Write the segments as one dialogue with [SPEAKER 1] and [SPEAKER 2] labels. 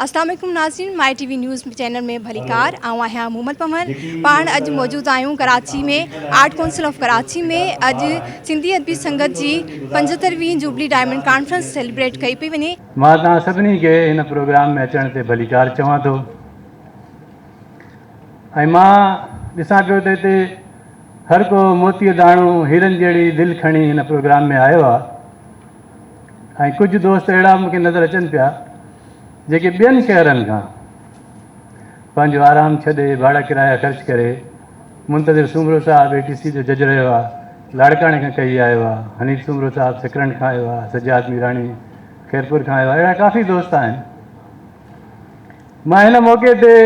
[SPEAKER 1] اسلام عليڪم ناظرين مائي ٽي وي نيوز چينل ۾ ڀليڪار آئون آهيان محمد پنهور پاڻ اڄ موجود آهيون Karachi ۾ art council of Karachi ۾ اڄ سنڌي ادبي سنگت جي پنجهتروين جوبلي ڊائمنڊ ڪانفرنس سيليبريٽ ڪئي پئي وڃي.
[SPEAKER 2] مان توهان سڀني کي هن پروگرام ۾ اچڻ تي ڀليڪار چوان ٿو ۽ مان ڏسان پيو ته هتي هر ڪو موتيء داڻو هيرن جهڙي دل کڻي هن پروگرام ۾ آيو آهي. ۽ ڪجهه دوست اهڙا به مون کي نظر اچن پيا جيڪي ٻين شهرن کان پنهنجو آرام ڇڏي ڀاڙا ڪرايا خرچ ڪري منتظر سومرو صاحب اي ٽي سي جو جج رهيو آهي لاڙڪاڻي کان ڪهي آيو آهي حنيف سومرو صاحب سڪرنڊ کان آيو آهي سجاد ميراڻي خيرپور کان آيو آهي اهڙا ڪافي دوست آهن مان هن موقعي تي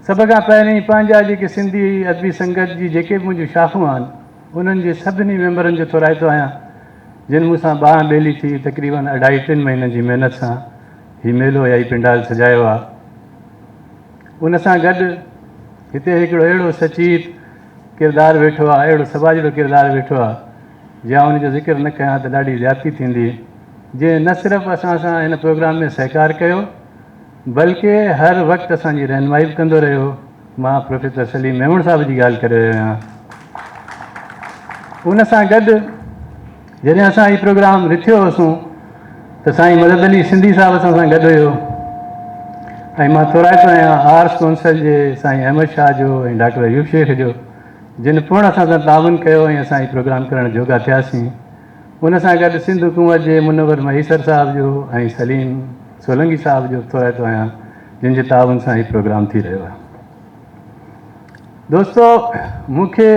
[SPEAKER 2] سڀ کان پهرين پنهنجا جيڪي سنڌي ادبي سنگت جي جيڪي به منهنجون شاخون آهن انهن جي سڀني ميمبرن جو ٿورائتو آهيان جن مون سان ٻانهن ٻيلي ٿي تقريبن اڍائي ٽن مهينن جي محنت سان هي ميلو يا هي پنڊال سجايو آهي. ان سان گڏ هتي هڪڙو اهڙو سچيت ڪردار ويٺو آهي، اهڙو سٻاجهڙو ڪردار ويٺو آهي جي آئون ان جو ذڪر نه ڪيان ته ڏاڍي زيادتي ٿيندي جنهن نه صرف اسان سان هن پروگرام ۾ سهڪار ڪيو بلڪه هر وقت اسان جي رهنمائي به ڪندو رهيو. مان پروفيسر سليم ميمڻ صاحب جي ڳالهه ڪري رهيو آهيان. ان سان گڏ جڏهن اسان هي پروگرام رٿيو هوسون ته سائين مدد علي سنڌي صاحب اسان سان گڏ هيو ۽ مان ٿورائتو آهيان آرٽس ڪونسل جي سائين احمد شاهه جو ۽ ڊاڪٽر ايوب شيخ جو جن پڻ اسان سان تعاون ڪيو ۽ اسان هي پروگرام ڪرڻ جوڳا ٿياسين. ان سان گڏ سنڌ حڪومت جي منور مهيسر صاحب جو ۽ سليم سولنگي صاحب جو به ٿورائتو آهيان جن جي تعاون سان هي پروگرام ٿي رهيو آهي. دوستو مون کي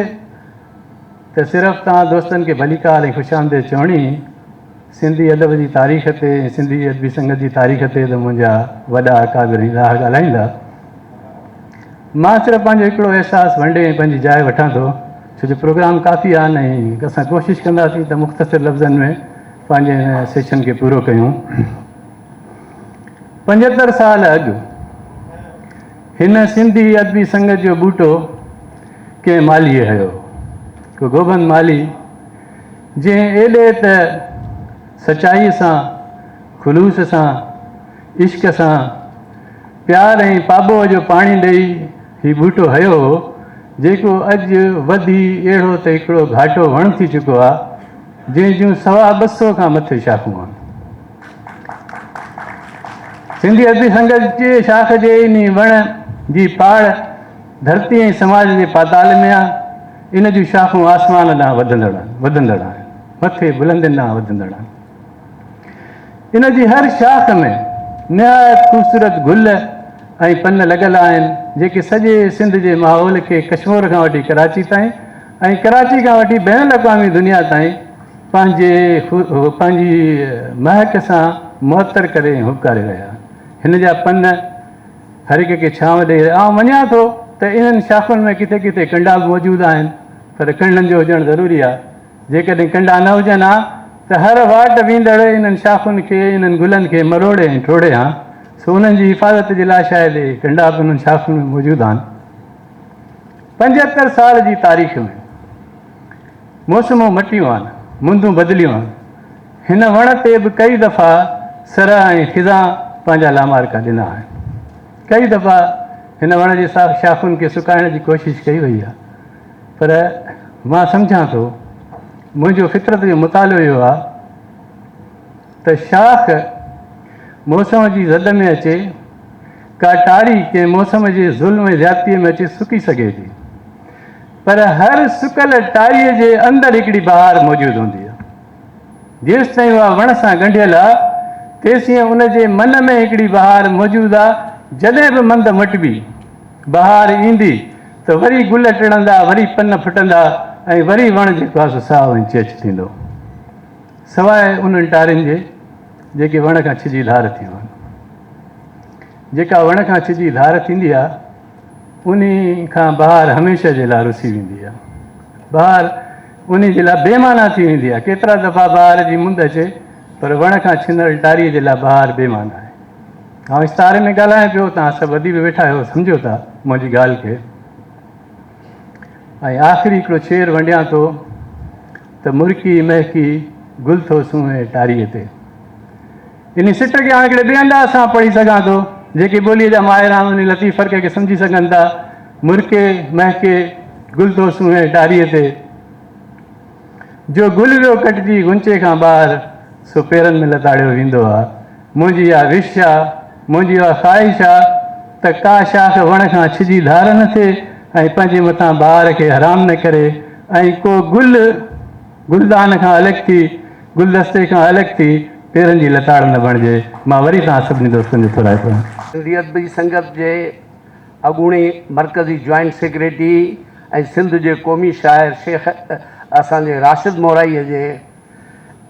[SPEAKER 2] ته صرف توهان دوستن کي ڀليڪار ۽ خوش آمديد چوڻي سنڌي ادب جي تاريخ تي ۽ سنڌي ادبي سنگت جي تاريخ تي ته منهنجا وڏا اڪابر ۽ ڏاها ڳالهائيندا. مان صرف پنهنجو هڪڙو احساس ونڊي ۽ پنهنجي جاء وٺان ٿو ڇو جو پروگرام ڪافي آهن ۽ اسان ڪوشش ڪنداسين ته مختصر لفظن ۾ پنهنجي هن سيشن کي پورو ڪيون. 75 سال اڳ هن سنڌي ادبي سنگت جو ٻوٽو ڪنهن مالهيء هنيو هو. ڪو گوبند مالهي جنهن ايڏي ته سچائيء سان، خلوص سان، عشق سان، پيار ۽ پاٻوهه جو پاڻي ڏئي هي ٻوٽو هنيو هو، جيڪو اڄ وڌي اهڙو ته هڪڙو گهاٽو وڻ ٿي چڪو آ، جنهن جون سوا ٻه سو کان مٿي شاخون آهن. سنڌي ادبي سنگت جي شاخ جي انهي وڻ جي پاڙ ڌرتي ۽ سماج جي پاتال ۾ آ، ان جون شاخون آسمان ڏانهن وڌندڙ وڌندڙ آهن، مٿي بلندين ڏانهن وڌندڙ آهن. ان جي هر شاخ ۾ نهايت خوبصورت گل ۽ پن لڳل آهن، جيڪي سڄي سنڌ جي ماحول کي ڪشمور کان وٺي ڪراچي تائين ۽ ڪراچي کان وٺي بين الاقوامي دنيا تائين پنهنجي پنهنجي مهڪ سان معطر ڪري ۽ هٻڪاري رهيا آهن. هن جا پن هر هڪ کي ڇانو ڏئي رهيا. آئون مڃان ٿو ته انهن شاخن ۾ ڪٿي ڪٿي ڪنڊا به موجود آهن، پر ڪنڊن جو هجڻ ضروري آهي. جيڪڏهن ڪنڊا نه هجن ها ته هر واٽ ويندڙ انهن شاخن کي، انهن گلن کي مروڙي ۽ ٽوڙي ها. سو انهن جي حفاظت جي لاء شايد اهي ڪنڊا به انهن شاخن ۾ موجود آهن. 75 سال جي تاريخ ۾ موسمون مٽيون آهن، مندون بدليون آهن. هن وڻ تي به ڪئي دفعا سرء ۽ خزان پنهنجا لامارڪا ڏنا آهن. ڪئي دفعا هن وڻ جي شاخن کي سڪائڻ جي ڪوشش ڪئي وئي آهي. پر مان سمجهان ٿو، منهنجو فطرت جو مطالعو اهو آهي ته شاخ موسم جي زد ۾ اچي، ڪا ٽاري ڪنهن موسم جي ظلم ۽ زيادتيء ۾ اچي سڪي سگهي ٿي، پر هر سڪل ٽاريء جي اندر هڪڙي بهار موجود هوندي آهي. جيستائين اها وڻ سان ڳنڍيل آهي، تيسين ان جي من ۾ هڪڙي بهار موجود آهي، جڏهن به مند مٽبي، بهار ايندي ته وري گل ٽڙندا، وري پن ڦٽندا ۽ وري وڻ جيڪو آهي سو سائو ۽ چيچ ٿيندو. سواء انهن ٽارين جي جيڪي وڻ کان ڇڄي ڌار ٿيون آهن. جيڪا وڻ کان ڇڄي ڌار ٿيندي آهي، انهي کان بهار هميشه جي لاء رسي ويندي آهي. بهار انهي جي لاء بي معنيٰ ٿي ويندي آهي. ڪيترا دفعا بهار جي مند اچي پر وڻ کان ڇنل ٽاريء جي لاء بهار بي معنيٰ آهي. آئون استعاري ۾ ڳالهايان پيو، توهان سڀ اديب ويٺا آهيو، سمجهو ٿا منهنجي ڳالهه کي. ۽ آخري هڪڙو شعر ونڊيان ٿو ته مرڪي مهڪي گل ٿو سونهين ٽاريء تي. انهي سٽ کي هاڻي هڪڙي ٻئي انداز سان پڙهي سگهان ٿو، جيڪي ٻوليء جا ماهر آهن انهي لطيف فرق کي سمجهي سگهن ٿا، مرڪي، مهڪي، گل ٿو سونهين ٽاريء تي، جو گل ويو ڪٽجي غنچي کان ٻاهر، سو پيرن ۾ لتاڙيو ويندو آ. منهنجي اها وش آ، منهنجي اها خواهش آ ته ڪا شاخ وڻ کان ڇڄي ڌار نه ٿئي ۽ پنهنجي مٿان بهار کي حرام نه ڪري ۽ ڪو گل گلدان کان الڳ ٿي، گلدستي کان الڳ ٿي پيرن جي لتاڙ نه بڻجي. مان وري توهان سڀني دوستن جو ٿورائتو آهيان.
[SPEAKER 3] سنڌي ادبي سنگت جي اڳوڻي مرڪزي جوائنٽ سيڪريٽري ۽ سنڌ جي قومي شاعر شيخ اسان جي راشد مورائيء جي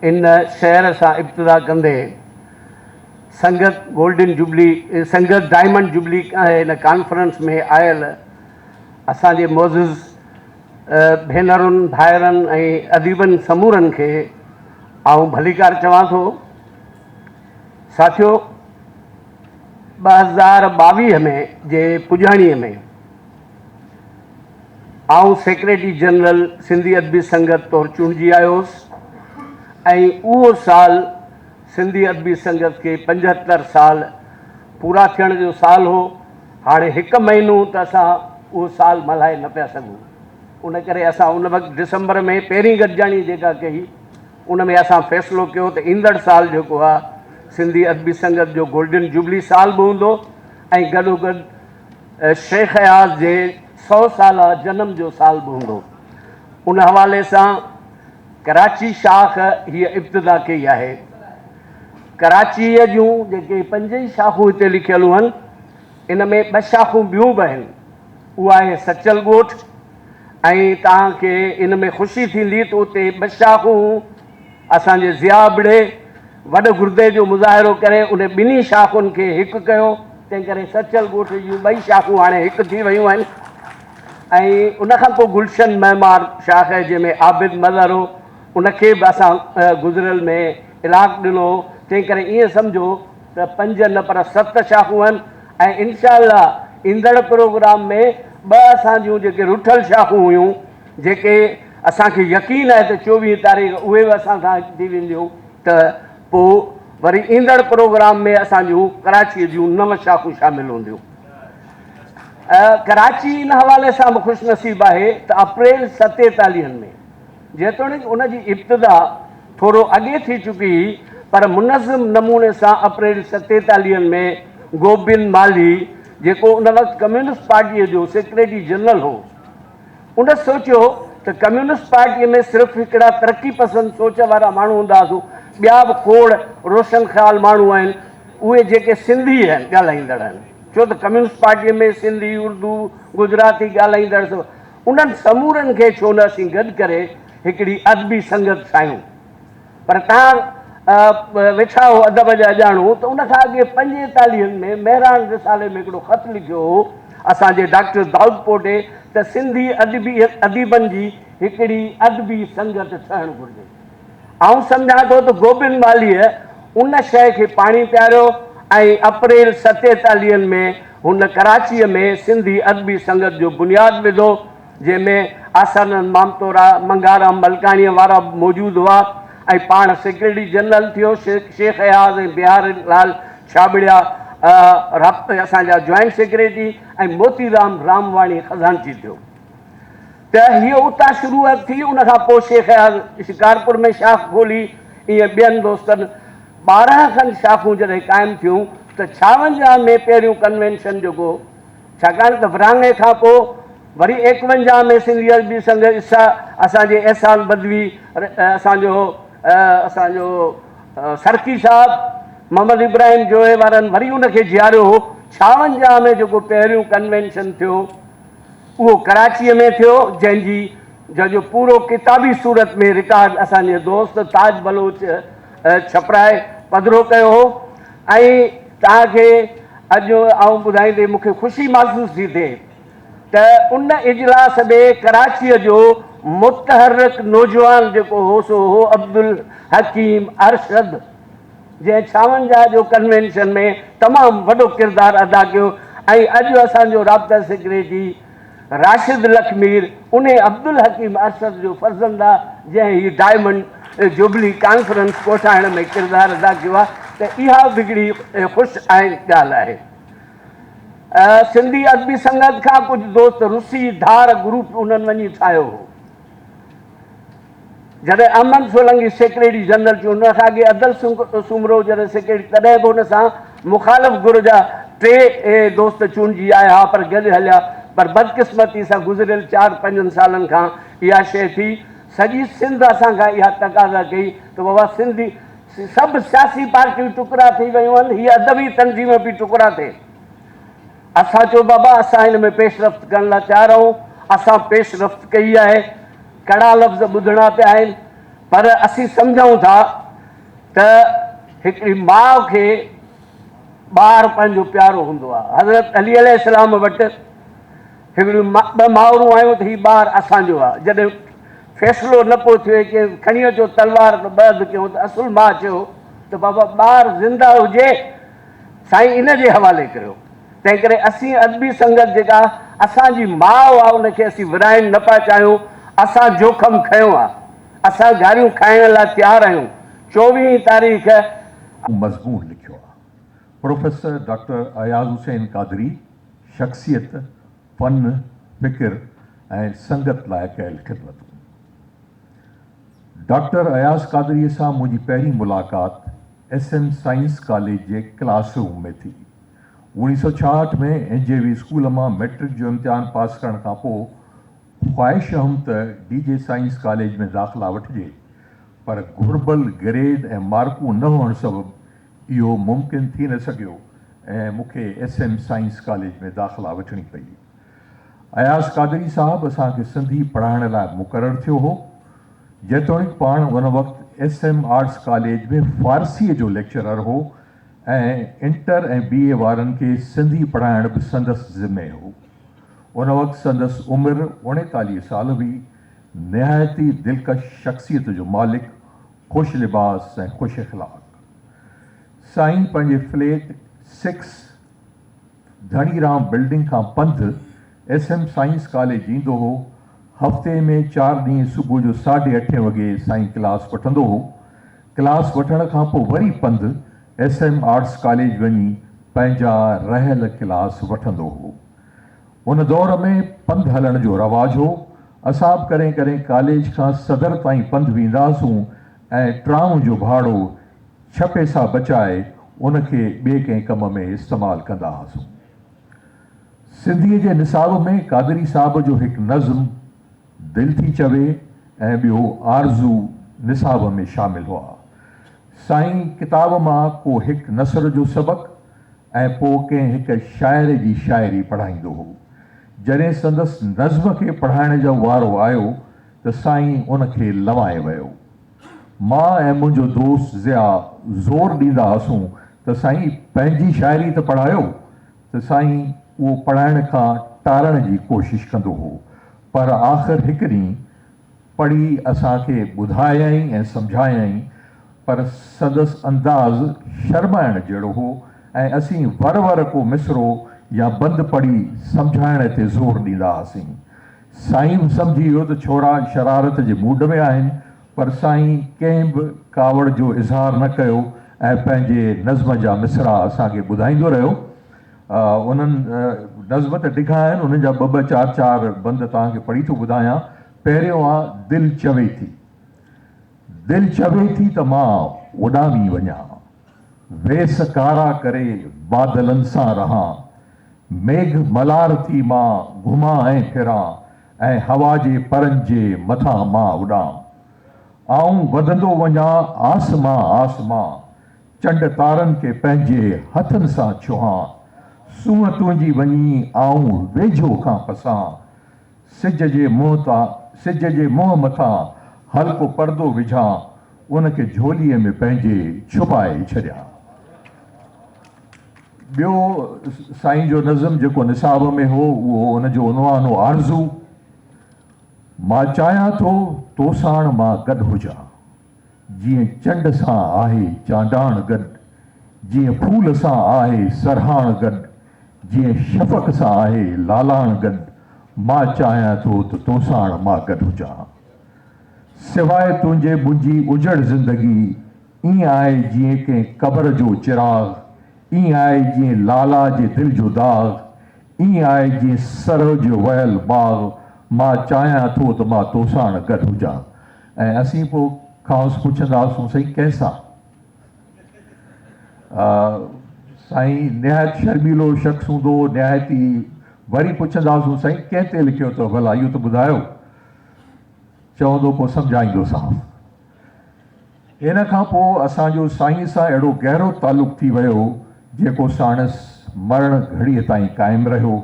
[SPEAKER 3] ان شعر سان ابتدا ڪندي Sangat golden jubilee Sangat diamond jubilee هن ڪانفرنس ۾ آيل اسان جي معزز ڀينرن ڀائرن ۽ اديبن سمورن کي آئون ڀليڪار چوان ٿو. ساٿيو 2022 ۾ جي پڄاڻيء ۾ آئون سيڪريٽري جنرل سنڌي ادبي سنگت طور چونڊجي آيو هوس ۽ اهو سال سنڌي ادبي سنگت کي 75 سال پورا ٿيڻ جو سال هو. هاڻي هڪ مهينو ته اسان اهو سال ملهائي نه پيا سگهون، ان ڪري اسان ان وقت ڊسمبر ۾ پهرين گڏجاڻي جيڪا ڪئي ان ۾ اسان فيصلو ڪيو ته ايندڙ سال جيڪو آهي سنڌي ادبي سنگت جو گولڊن جوبلي سال به هوندو ۽ گڏوگڏ شيخ اياز جي سئو سالا جنم جو سال به هوندو. ان حوالي سان ڪراچي شاخ هيء ابتدا ڪئي آهي. ڪراچيء جون جيڪي پنج ئي شاخون هتي لکيل هئن، ان ۾ ٻه شاخون ٻيون به آهن. اها آهي سچل ڳوٺ ۽ توهان کي ان ۾ خوشي ٿيندي ته اتي ٻه شاخون اسان جي ضياء ابڙي وڏ گردي جو مظاهرو ڪري ان ٻنهي شاخن کي هڪ ڪيو، تنهن ڪري سچل ڳوٺ جون ٻئي شاخون هاڻي هڪ ٿي ويون آهن ۽ ان کان پوء گلشن معمار شاخ جنهن ۾ عابد مظهر هو ان کي به اسان گذريل ۾ الحاق ڏنو هو، تنهن ڪري ائين سمجهو ته پنج نه پر ست شاخون آهن ۽ انشاء الله ايندڙ پروگرام ۾ ٻه اسان جون جيڪي رٺل شاخون هيون جيڪي اسان کي يقين آهي ته 24 تاريخ اهي به اسان سان هڪ ٿي وينديون ته پوء وري ايندڙ پروگرام ۾ اسان جون ڪراچيء جون نو شاخون شامل هونديون. ڪراچي ان حوالي سان به خوش نصيب آهي ته اپريل 47 ۾ جيتوڻيڪ ان جي ابتدا ٿورو اڳي ٿي چڪي هئي پر منظم نموني سان اپريل 47 ۾ گوبند مالهي جيڪو ان وقت ڪميونسٽ پارٽيء جو سيڪريٽري جنرل هو ان سوچيو ته ڪميونسٽ پارٽيء ۾ صرف هڪڙا ترقي پسند سوچ وارا ماڻهو هوندا هئاسون، ٻيا به کوڙ روشن خيال ماڻهو آهن، اهي جيڪي سنڌي آهن ڳالهائيندڙ آهن، ڇو ته ڪميونسٽ پارٽيء ۾ سنڌي، اردو، گجراتي ڳالهائيندڙ سڀ، انهن سمورن کي ڇو نه اسين گڏ ڪري هڪڙي ادبي سنگت ٺاهيون. پر توهان ويٺا آهو ادب جا ڄاڻو ته ان کان اڳي 45 ۾ مهراڻ رسالي ۾ هڪڙو خط لکيو هو اسان جي ڊاڪٽر دائود پوٽي ته سنڌي ادبي اديبن جي هڪڙي ادبي سنگت ٺهڻ گهرجي. آئون سمجهان ٿو ته گوبند مالهيء ان شيء کي پاڻي پياريو ۽ اپريل 47 ۾ هن ڪراچيء ۾ سنڌي ادبي سنگت جو بنياد وڌو. جنهن ۾ آسانند مامتورا، منگهارام ملڪاڻيء وارا به موجود هئا ۽ پاڻ سيڪريٽري جنرل ٿيو. شيخ اياز ۽ بهاري لال ڇاٻڙيا اسان جا جوائنٽ سيڪريٽري ۽ موتي رام رامواڻي خزانچي ٿيو. ته هيء اتان شروعات ٿي. ان کان پوء شيخ اياز شڪارپور ۾ شاخ کولي. ائين ٻين دوستن 12 کن شاخون جڏهن قائم ٿيون ته 56 ۾ پهريون ڪنوينشن جيڪو ڇاڪاڻ ته ورهاڱي کان پوء وري 51 ۾ سنڌي ادبي سنگت اسان جي احسان بدوي، اسان جو اسان جو سرڪي صاحب، محمد ابراهيم جويي وارن وري ان کي جياريو هو. 56 ۾ جيڪو پهريون ڪنوينشن ٿيو اهو ڪراچيء ۾ ٿيو، جنهن جي جنهن جو پورو ڪتابي صورت ۾ رڪارڊ اسان جي دوست تاج بلوچ ڇپرائي پڌرو ڪيو هو ۽ توهان کي اڄ آئون ٻڌائيندي مون کي خوشي محسوس ٿي ٿئي ته ان اجلاس ۾ ڪراچيء جو متحرڪ نوجوان جيڪو هو سو هو عبدالحڪيم ارشد، جنهن 56 جو ڪنوينشن ۾ تمام وڏو ڪردار ادا ڪيو ۽ اڄ اسان جو رابطا سيڪريٽري راشد لکمير انهي عبدالحڪيم ارشد جو فرزند آ جنهن هي ڊائمنڊ جوبلي ڪانفرنس ڪوٺائڻ ۾ ڪردار ادا ڪيو آ. ته اها به هڪڙي خوش آئند ڳالهه آهي. سنڌي ادبي سنگت کان ڪجهه دوست رسي ڌار گروپ انهن وڃي ٺاهيو هو. جڏهن احمد سولنگي سيڪريٽري جنرل ٿيو، ان کان اڳي ادل سومرو جڏهن سيڪريٽري تڏهن به ان سان مخالف گر جا ٽي دوست چونڊجي آيا ها پر گڏ هليا پر بدقسمتي سان گذريل چار پنجن سالن کان اها شيء ٿي سڄي سنڌ اسان کان اها تقاضا ڪئي ته بابا سنڌي سڀ سياسي پارٽيون ٽڪرا ٿي ويون آهن هي ادبي تنظيم به ٽڪرا ٿئي. اسان چيو بابا اسان هن ۾ پيش رفت ڪرڻ لاء تيار آهيون، اسان پيش رفت ڪئي آهي، ڪڙا لفظ ٻڌڻا پيا آهن پر اسين سمجهون ٿا ته هڪڙي ماء کي ٻار پنهنجو پيارو هوندو آهي. حضرت علي عليه السلام وٽ هڪڙيون ٻه مائرون آيون ته هي ٻار اسان جو آهي، جڏهن فيصلو نه پيو ٿئي ڪي کڻي اچو تلوار ته ٻه اڌ ڪيون ته اصل ماء چيو ته بابا ٻار زنده هجي سائين ان جي حوالي ڪيو. تنهنڪري اسين ادبي سنگت جيڪا اسان جي ماء آ ان کي اسين ورهائڻ نه پيا چاهيون. اسان جوکم کنيو آ. اسان گاريون کائڻ لاء تيار آهيون. چوويهين تاريخ.
[SPEAKER 4] مضمون لکيو آ. پروفيسر ڊاڪٽر اياز حسين قادري شخصيت، فن، فڪر ۽ سنگت لاء ڪيل خدمتون. ڊاڪٽر اياز قادريء سان منهنجي پهرين ملاقات ايس ايم سائنس ڪاليج جي ڪلاس روم ۾ ٿي. اوڻيهه سؤ ڇاهٺ ۾ اين جي وي اسڪول مان مئٽرڪ جو امتحان پاس ڪرڻ کان پوء خواهش هئم ته ڊي جي سائنس ڪاليج ۾ داخلا وٺجي پر گهربل گريڊ ۽ مارڪون نه هئڻ سبب اهو ممڪن ٿي نه سگهيو ۽ مون کي ايس ايم سائنس ڪاليج ۾ داخلا وٺڻي پئي. اياز قادري صاحب اسان کي سنڌي پڙهائڻ لاء مقرر ٿيو هو. جيتوڻيڪ پاڻ ان وقت ايس ايم آرٽس ڪاليج ۾ فارسيء جو ليڪچرر هو ۽ انٽر ۽ بي اي وارن کي سنڌي پڙهائڻ به سندس ذمي هو. ان وقت سندس عمر اوڻيتاليهه سال هئي. نهايت ئي دلڪش شخصيت جو مالڪ، خوش لباس ۽ خوش اخلاق. سائين پنهنجي فليٽ سڪس ڌڻي رام بلڊنگ کان پنڌ ايس ايم سائنس ڪاليج ايندو هو. هفتي ۾ چار ڏينهن صبح جو ساڍي اٺين وڳي سائين ڪلاس وٺندو هو. ڪلاس وٺڻ کان پوء وري پنڌ ايس ايم آرٽس ڪاليج وڃي پنهنجا رهيل ڪلاس وٺندو هو. ان دور ۾ پنڌ هلڻ جو رواج هو. اسان به ڪڏهن ڪڏهن ڪاليج کان صدر تائين پنڌ وينداسون ۽ ٽرام جو ڀاڙو ڇهه پئسا بچائي ان کي ٻئي ڪنهن ڪم ۾ استعمال ڪندا هئاسون. سنڌيء جي نصاب ۾ قادري صاحب جو هڪ نظم دل ٿي چوي ۽ ٻيو آرزو نصاب ۾ شامل هئا. سائين ڪتاب مان ڪو هڪ نثر جو سبق ۽ پوء ڪنهن هڪ شاعر جي شاعري پڙهائيندو هو. جڏهن سندس نظم کي پڙهائڻ جو وارو آيو ته سائين ان کي لوائي ويو. مان ۽ منهنجو دوست ضياء زور ڏيندا هئاسون ته سائين پنهنجي شاعري ته پڙهايو ته سائين اهو پڙهائڻ کان ٽارڻ جي ڪوشش ڪندو هو پر آخر هڪ ڏينهن پڙهي اسان کي ٻڌايائين ۽ سمجهايائين پر سندس انداز شرمائڻ جهڙو هو ۽ اسين ور ور ڪو مصرعو يا بند پڙهي سمجهائڻ تي زور ڏيندا هئاسين. سائين به سمجهي ويو ته ڇورا شرارت جي موڊ ۾ آهن پر سائين ڪنهن به ڪاوڙ جو اظهار نه ڪيو ۽ پنهنجي نظم جا مصرعا اسان کي ٻڌائيندو رهيو. انهن نظم ته ڊگها آهن انهن جا ٻه ٻه چار چار بند توهان کي پڙهي ٿو ٻڌايان. پهريون آ دل چوي ٿي. دل چوي ٿي ته مان اڏامي وڃان. ويس ڪارا ڪري بادلن سان رهان. ميگهه ملار ٿي مان گهمان ۽ ڦران ۽ هوا جي پرن جي مٿان مان اڏان. آئون وڌندو وڃان آسمان آسمان، چنڊ تارن کي پنهنجي هٿن سان ڇهان. سونهن تنهنجي وڃي آئون ويجهو کان پسان. سج جي منهن تان سج جي منهن مٿان هلڪو پردو وجهان، ان کي جهوليء ۾ پنهنجي ڇپائي ڇڏيان. ٻيو سائين جو نظم جيڪو نصاب ۾ هو اهو ان جو عنوان هو آرزو. مان چاهيان ٿو توساڻ مان گڏ هجان، جيئن چنڊ سان آهي چانڊاڻ گڏ، جيئن ڦول سان آهي سرهاڻ گڏ، جيئن شفق سان آهي لالاڻ گڏ، مان چاهيان ٿو ته توساڻ مان گڏ هجان. سواء تنهنجي منهنجي اجڙ زندگي. ائين آهي جيئن ڪنهن قبر جو چراغ، ائين آهي جيئن لالا جي دل جو داغ، ائين آهي جيئن سرء جو وهيل باغ، مان چاهيان ٿو ته مان توساڻ گڏ هجان. ۽ اسين پوء کانئس پڇندا هئاسون سائين ڪنهن سان؟ سائين نهايت شرميلو شخص هوندو هو، نهايت ئي وري پڇندا هئاسون سائين ڪنهن تي لکيو اٿو ڀلا اهو ته ٻڌايو؟ چوندو پوء سمجهائيندوسانس. ان کان پوء اسان جو سائين سان اهڙو گهرو تعلق ٿي ويو، جيڪو ساڻس مرڻ گهڙيء تائين قائم رهيو.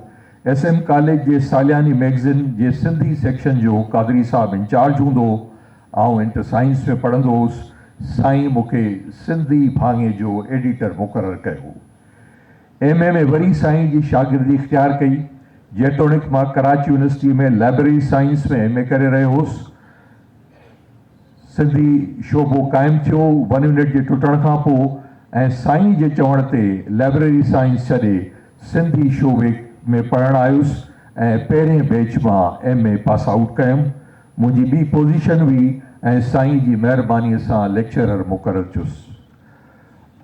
[SPEAKER 4] ايس ايم ڪاليج جي سالياني مئگزين جي سنڌي سيڪشن جو قادري صاحب انچارج هوندو هو. آئون انٽر سائنس ۾ پڙهندو هوس. سائين مون کي سنڌي ڀاڱي جو ايڊيٽر مقرر ڪيو. ايم اي ۾ وري سائين جي شاگردي اختيار ڪئي. جيتوڻيڪ مان ڪراچي يونيورسٽيء ۾ لائبريري سائنس ۾ ايم اي ڪري رهيو هوس. سنڌي شعبو قائم ٿيو ون يونٽ جي ٽٽڻ کان پوء ۽ سائين جي چوڻ تي لئبريري سائنس ڇڏي سنڌي شعبي ۾ پڙهڻ آيس ۽ پهرين بيچ مان ايم اي پاس آئوٽ ڪيم. منهنجي ٻي پوزيشن هئي ۽ سائين جي مهربانيء سان ليڪچرر مقرر ٿيس.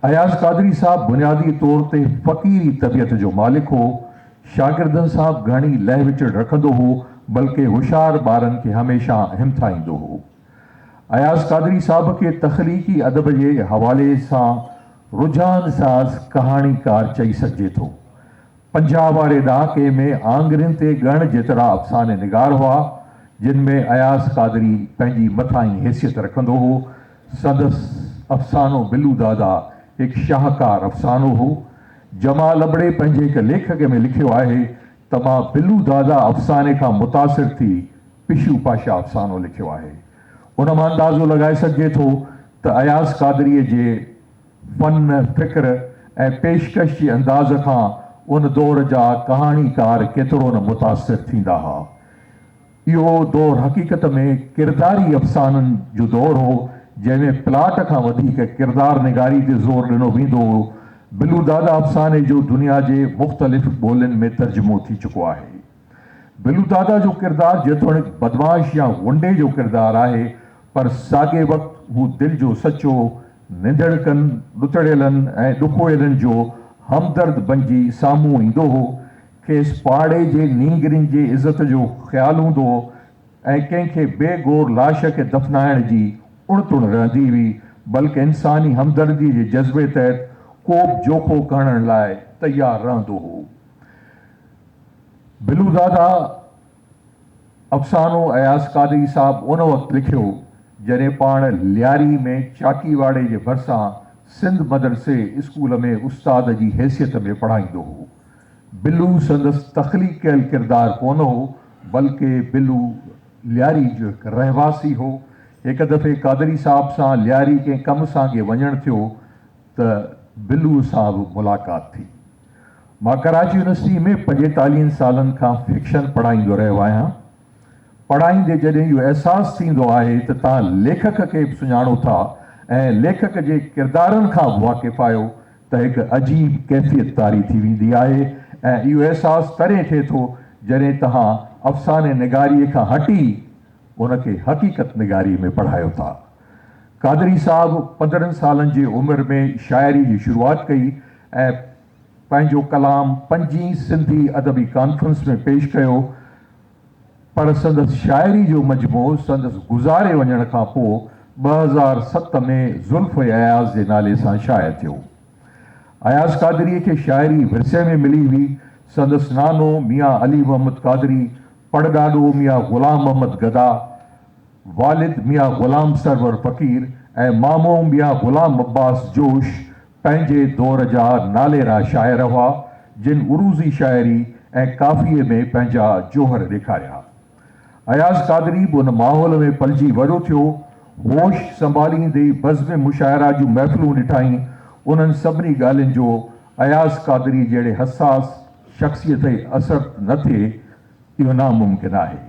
[SPEAKER 4] اياز قادري صاحب بنيادي طور تي فقيري طبيعت جو مالڪ هو. شاگردن سان به گهڻي لهه وچڙ رکندو هو، بلڪه هوشيار ٻارن کي هميشه همٿائيندو هو. اياز قادري صاحب کي تخليقي ادب جي حوالي سان رجحان ساز ڪهاڻيڪار چئي سگهجي ٿو. 50 واري ڏهاڪي ۾ آڱرين تي ڳڻڻ جيترا افسانه نگار هئا، جن ۾ اياز قادري پنهنجي مٿاهين حيثيت رکندو هو. سندس افسانو بلو دادا هڪ شاهڪار افسانو هو. جمال ابڙي پنهنجي هڪ ليکڪ ۾ لکيو آهي ته مان بلو دادا افساني کان متاثر ٿي پشو پاشا افسانو لکيو آهي. ان مان اندازو لڳائي سگهجي ٿو ته اياز قادريء جي فن، فڪر ۽ پيشڪش جي انداز کان ان دور جا ڪهاڻيڪار ڪيترو نه متاثر ٿيندا ها. اهو دور حقيقت ۾ ڪرداري افسانن جو دور هو، جنهن ۾ پلاٽ کان وڌيڪ ڪردار نگاري تي زور ڏنو ويندو هو. بلو دادا افساني جو دنيا جي مختلف ٻولين ۾ ترجمو ٿي چڪو آهي. بلو دادا جو ڪردار جيتوڻيڪ بدمعاش يا غنڊي جو ڪردار آهي پر ساڳئي وقت هو دل جو سچو، ننڌڻڪن، ڏتڙيلن ۽ ڏکويلن جو همدرد بنجي سامهون ايندو هو. کيس پاڙي جي نينگرين جي عزت جو خيال هوندو هو ۽ ڪنهن کي بي گور لاش کي دفنائڻ جي اڻ تڻ رهندي هئي بلڪ انساني همدردي جي جذبي تحت ڪو به جوکو کڻڻ لاء تيار رهندو هو. بلو دادا افسانو اياز قادري صاحب ان وقت لکيو جڏهن پاڻ لياري ۾ چاڪي واڙي جي ڀرسان سنڌ مدرسي اسڪول ۾ استاد جي حيثيت ۾ پڙهائيندو هو. بلو سندس تخليق ڪيل ڪردار ڪونه هو بلڪه بلو لياري جو هڪ رهواسي هو. هڪ دفعي قادري صاحب سان لياري ڪنهن ڪم سانگي وڃڻ ٿيو ته بلو سان به ملاقات ٿي. مان ڪراچي يونيورسٽي ۾ پنجيتاليهن سالن کان فڪشن پڙهائيندو رهيو آهيان. پڙهائيندي جڏهن اهو احساس ٿيندو آهي ته توهان ليکڪ کي به سڃاڻو ٿا ۽ ليکڪ جي ڪردارن کان به واقف آهيو ته هڪ عجيب ڪيفيت طاري ٿي ويندي آهي ۽ اهو احساس تڏهن ٿئي ٿو جڏهن توهان افسانه نگاريء کان هٽي ان کي حقيقت نگاريء ۾ پڙهايو ٿا. قادري صاحب 15 سالن جي عمر ۾ شاعري جي شروعات ڪئي ۽ پنهنجو ڪلام پنجين سنڌي ادبي ڪانفرنس ۾ پيش ڪيو پر سندس شاعري جو مجموعو سندس گذاري وڃڻ کان پوء 2007 ۾ زلف اياز جي نالي سان شايع ٿيو. اياز قادريء کي شاعري ورثي ۾ ملي هئي. سندس نانو ميان علي محمد قادري، پڙڏاڏو ميان غلام محمد گدا، والد ميان غلام سرور فقير ۽ مامو ميان غلام عباس جوش پنهنجي دور جا ناليرا شاعر هئا، جن عروضي شاعري ۽ ڪافيء ۾ پنهنجا جوهر ڏيکاريا. اياز قادري به ان ماحول ۾ پلجي وڏو ٿيو. هوش سنڀاليندي بزم مشاعره جون محفلون ڏٺائين. انهن سڀني ڳالهين جو اياز قادري جهڙي حساس شخصيت تي اثر نه ٿئي، اهو ناممڪن آهي.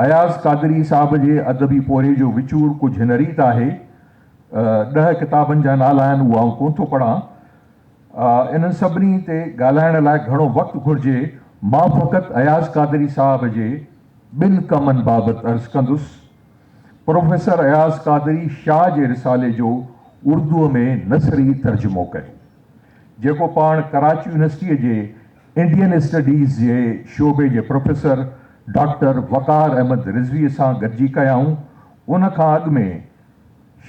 [SPEAKER 4] اياز قادري صاحب جي ادبي پورهيي جو وچور ڪجهه هن ريت آهي. ڏهه ڪتابن جا نالا آهن، اهو آئون ڪونه ٿو پڙهان. انهن سڀني تي ڳالهائڻ لاء گهڻو وقت گهرجي. مان فقط اياز قادري صاحب جي ٻن ڪمن بابت عرض ڪندس. پروفيسر اياز قادري شاهه جي رسالي جو اردوء ۾ نثري ترجمو ڪيو، جيڪو پاڻ ڪراچي يونيورسٽيء جي انڊين اسٽڊيز جي شعبي جي پروفيسر ڊاڪٽر وقار احمد رضويء سان گڏجي ڪيائون. ان کان اڳ ۾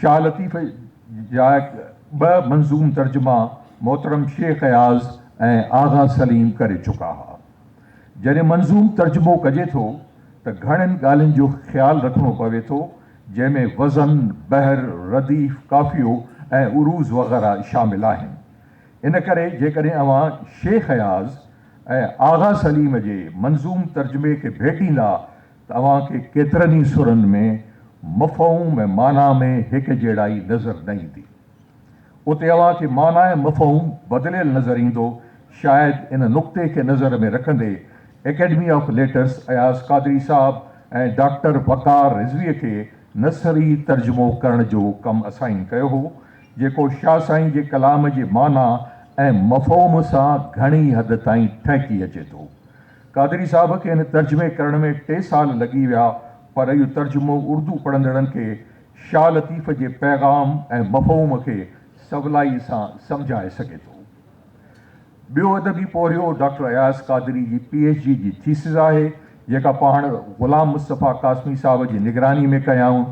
[SPEAKER 4] شاهه لطيف جا ٻه منظوم ترجما محترم شيخ اياز ۽ آغا سليم ڪري چڪا ها. جڏهن منظوم ترجمو ڪجي ٿو ته گهڻين ڳالهين جو خيال رکڻو پوي ٿو، جنهن ۾ وزن، بحر، رديف، قافيو ۽ عروض وغيره شامل آهن. ان ڪري جيڪڏهن اوهان شيخ اياز ۽ آغا سليم جي منظوم ترجمي کي ڀيٽيندا ته اوهان کي ڪيترن ئي سرن ۾ مفهوم ۽ معنيٰ ۾ هڪجهڙائي نظر نه ايندي. اتي اوهان کي معنيٰ ۽ مفهوم بدليل نظر ايندو. شايد ان نقطي کي نظر ۾ رکندي academy of letters Ayaz Qadri صاحب ۽ ڊاڪٽر وقار رضويء کي نثري ترجمو ڪرڻ جو ڪم اسائين ڪيو هو، جيڪو شاهه سائين جي ڪلام جي معنيٰ ۽ مفهوم سان گهڻي حد تائين ٺهڪي اچي ٿو. قادري صاحب کي هن ترجمي ڪرڻ ۾ ٽي سال لڳي ويا، پر اهو ترجمو اردو پڙهندڙن کي شاهه لطيف جي پيغام ۽ مفهوم کي سولائي سان سمجهائي سگهي ٿو. ٻيو ادبي پورهيو ڊاڪٽر اياز قادري جي پي ايڇ ڊي جي ٿيسز آهي، جيڪا پاڻ غلام مصطفيٰ قاسمي صاحب جي نگراني ۾ ڪيائون.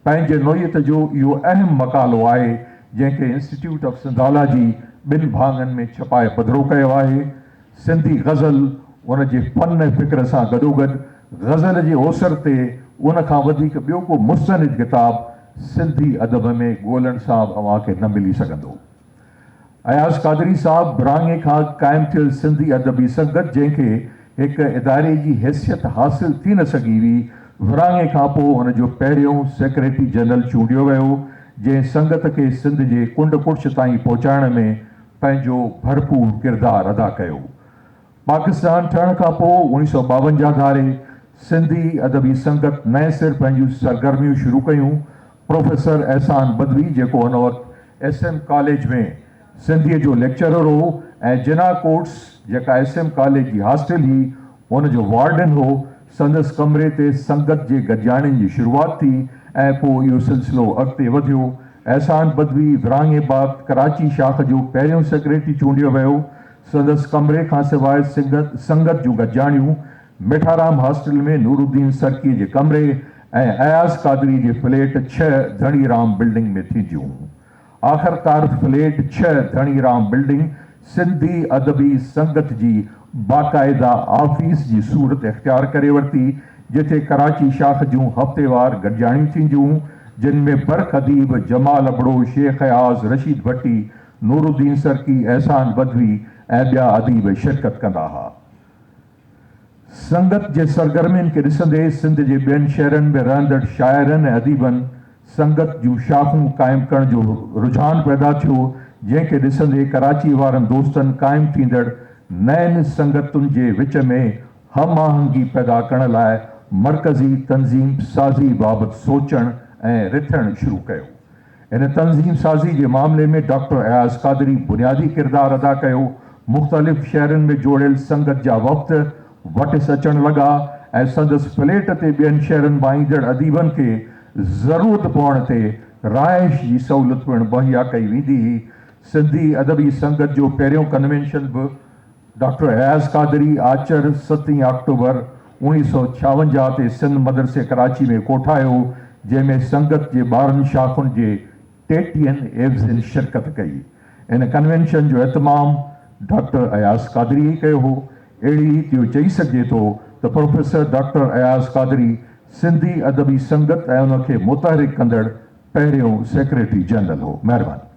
[SPEAKER 4] پنهنجي نوعيت جو اهو اهم مقالو آهي، جنهن کي انسٽيٽيوٽ آف سنڌالاجي ٻن ڀاڱن ۾ ڇپائي پڌرو ڪيو آهي. سنڌي غزل ان جي فن ۽ فڪر سان گڏوگڏ غزل جي اوسر تي ان کان وڌيڪ ٻيو ڪو مستند ڪتاب سنڌي ادب ۾ ڳولڻ سان به اوهان کي نه ملي سگهندو. اياز قادري صاحب ورهاڱي کان اڳ قائم ٿيل سنڌي ادبي سنگت جنهن کي هڪ اداري جي حيثيت حاصل ٿي نه سگهي هئي، ورهاڱي کان پوء ان جو پهريون سيڪريٽري جنرل چونڊيو ويو، جنهن سنگت کي سنڌ جي ڪنڊ ڪڙڇ تائين پهچائڻ ۾ پنهنجو ڀرپور ڪردار ادا ڪيو. پاڪستان ٺهڻ کان پوء اوڻيهه سؤ ٻاونجاهه ڌاري سنڌي ادبي سنگت نئين سر پنهنجون سرگرميون شروع ڪيون. پروفيسر احسان بدوي جيڪو ان وقت ايس ايم ڪاليج ۾ سنڌيء جو ليڪچرر هو ۽ جناح ڪورٽس جيڪا ايس ايم ڪاليج جي هاسٽل هئي ان جو وارڊن هو، سندس ڪمري تي سنگت جي گڏجاڻين جي شروعات ٿي ۽ پوء اهو سلسلو اڳتي وڌيو. احسان بدوي ورهاڱي بعد ڪراچي شاخ جو پهريون سيڪريٽري چونڊيو ويو. سندس ڪمري کان سواء سنگت جون گڏجاڻيون ميٺارام هاسٽل ۾ نورالدين سرڪيء جي ڪمري ۽ اياز قادري جي فليٽ ڇهه ڌڻي رام بلڊنگ ۾ ٿينديون هيون. آخرڪار فليٽ ڇهه ڌڻي رام بلڊنگ سنڌي ادبي سنگت جي باقاعده آفيس جي صورت اختيار ڪري ورتي، جتي ڪراچي شاخ جون هفتيوار گڏجاڻيون ٿينديون، جن ۾ برک اديب جمال ابڙو، شيخ اياز، رشيد ڀٽي، نورالدين سرڪي، احسان بدوي ۽ ٻيا اديب شرڪت ڪندا ها. سنگت جي سرگرمين کي ڏسندي سنڌ جي ٻين شهرن ۾ رهندڙ شاعرن ۽ اديبن سنگت جون شاخون قائم ڪرڻ جو رجحان پيدا ٿيو، جنهن کي ڏسندي ڪراچي وارن دوستن قائم ٿيندڙ نين سنگتن جي وچ ۾ هم آهنگي پيدا ڪرڻ لاء مرڪزي تنظيم سازي بابت سوچڻ ۽ رٿڻ شروع ڪيو. ان تنظيم سازي جي معاملي ۾ ڊاڪٽر اياز قادري بنيادي ڪردار ادا ڪيو. مختلف شهرن ۾ جوڙيل سنگت جا وفد وٽس اچڻ لڳا ۽ سندس فليٽ تي ٻين شهرن مان ايندڙ اديبن کي ضرورت پوڻ تي رهائش جي سهولت پڻ مهيا ڪئي ويندي هئي. سنڌي ادبي سنگت جو پهريون ڪنوينشن به ڊاڪٽر اياز قادري آچر ستين آڪٽوبر اوڻيهه سؤ ڇاونجاهه تي سنڌ مدرسي ڪراچي ۾ ڪوٺايو، جنهن ۾ سنگت جي ٻارهن شاخن جي ٽيٽيهن عيوضين شرڪت ڪئي. ان ڪنوينشن جو اهتمام ڊاڪٽر اياز قادري ئي ڪيو هو. اهڙي ريت اهو چئي سگهجي ٿو ته پروفيسر ڊاڪٽر اياز قادري سنڌي ادبي سنگت ۽ ان کي متحرڪ ڪندڙ پهريون سيڪريٽري جنرل هو. مهرباني.